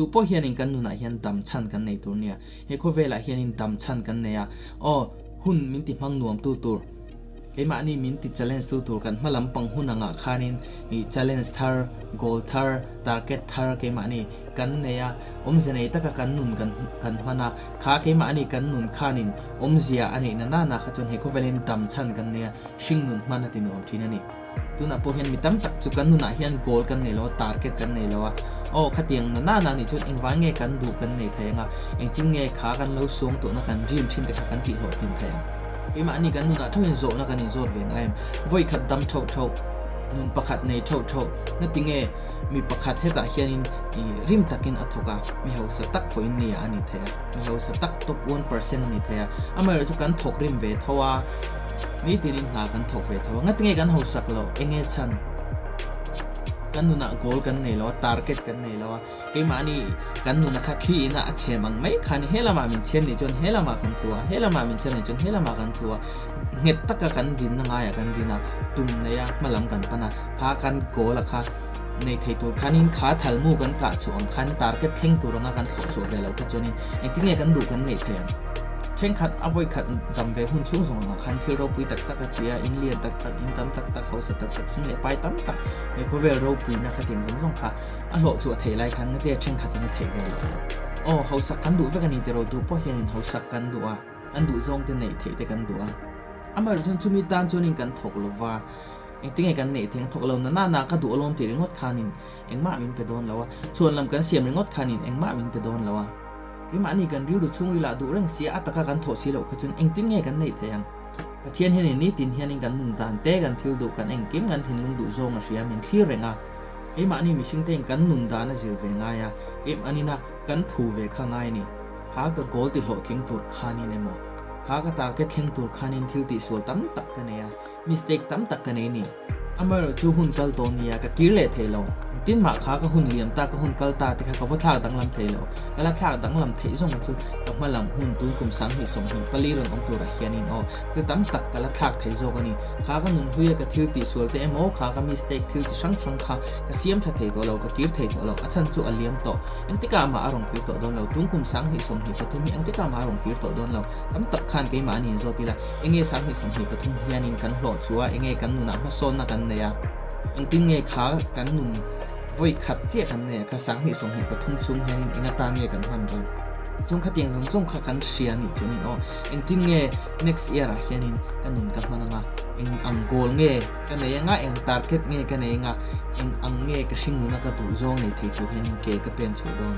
Tu pawh hianin kan nunah hian dam chhan kan nei tur nia. He khawvelah hianin dam chhan kan nei a, aw, hun min ti hmang nuam tu tur, keimahni min ti challenge tu tur kan hma lampang hun angah khanin ih challenge thar, goal thar, target thar keimahni kan nei a, awmzia nei taka kan nun kan kan hman a, kha keimahni kan nun khanin awmzia a neih na nana kha chuan he khawvelin dam chhan kan nei a, hring nun hman a ti nuam thin a ni. Tunah pawh hian mi tam tak chu kan nunah hian goal kan nei lo a, target kan nei lo a. Aw, khatiang na nana nih chuan engvang nge kan duh kan nei thei ang a, engtin nge kha kan lo suang tawhna kan dream thin te kha kan tihhlawh tlin thei ang. Keimahni kan nunah theuhin zawhna kan inzawt ve ngai em? Vawi khat dam theuh theuh, nun pakhat nei theuh theuh, nati nge mi pakhat hetah hianin i rim takin a thawk a, mi hausa tak vawiin nia a ni thei a, mi hausa tak top 1% a ni thei a, amaherawhchu kan thawk rim ve tho a, Nitinin hna kan thawk ve tho a, ngatinge kan hausak loh, enge chhan? Kan nunah goal kan nei lo a, target kan nei lo a, keimahni kan nuna kha thli ina a chhem ang mai khan he lamah min chhem nih chuan he lamah kan tlu a, he lamah min chhem nih chuan he lamah kan tlu a, nghet taka kan dinna ngaiah kan din a, tum nei a, hma lam kan pan a, kha kan goal a kha nei thei tur khanin kha thalmu kan kah chhuah ang khan target thleng tur anga kan thlawh chhuah ve loh kha chuanin engtinge kan duh kan neih thei ang? Thenkhat a vawikhat dam ve hun chhung zawng angah khan thil ropui tak tak a ti a, in lian tak tak, in tam tak tak, hausa tak tak, sum leh pai tam tak he khawvel ropuina khatiang zawng zawng kha a hlawh chu a theih lai khan ngate thenkhatin a theih ve loh. Aw, hausak kan duh vek a ni tiraw duh pawh hianin hausak kan duh a, kan duh zawng te neih theih te kan duh a. Amaherawhchu chuan chumi tan chuanin kan thawk lova, engtinge kan neih theih ang thawk lo na na na ka duh alawm tih ringawt khanin engmah min pe dawn lo a, chhuan lam kan siam ringawt khanin engmah min pe dawn lo a. Keimahni kan rilru chhungril ah duh reng sia a taka kan thawh si loh kha chuan engtin nge kan neih theih ang? Pathian hianin nitin hianin kan nun dan te, kan thil duh, kan engkim, kan thinlung duh zawng a hria min thlir reng a. Keimahni mihring tein kan nun dan a zir ve ngai a, keimahnin a kan phu ve kha ngai a ni. Kha ka goal ti hlawhtling tur khanin emaw, kha ka target thleng tur khanin thil tihsual tam tak ka nei a, Mistake tam tak ka nei ni. Amaherawhchu hun kal tawh nia ka kir leh thei lo. Engtin mah kha ka hun liam ta ka hun kal ta te kha ka va thlak danglam thei lo. Ka la thlak danglam theih zawng chu ka hma lam hun tun kum 2024 rawn awm turah hianin aw thil tam tak ka la thlak thei zawk a ni. Kha ka nun hluia ka thil tihsual te emaw kha ka mistake thil chi hrang hrang kha ka siam tha thei tawh lo ka kir thei tawh lo. A chhan chu a liam tawh. Engtikah mah a rawn kir tawh dawn lo. Tun kum 2023 hi engtikah mah a rawn kir tawh dawn lo. Tam tak khan keimah an inzawt ila. Enge 2023 hianin kan hlawh chu a, enge kan nunah hmasawnna kan nei a, engtin nge kha kan nun vawi khat chiah kan nei a, kha 2023 chhung hianin eng atan nge kan hman ral? Chung khatiang zawng zawng kha kan hria nih chuanin aw, engtin nge next year ah hianin ka nun ka hman anga, eng ang goal nge ka nei anga, eng target nge ka nei anga, eng ang nge ka hringnuna ka duhzawng nei thei tur hianin ke ka pen chhuah dawn?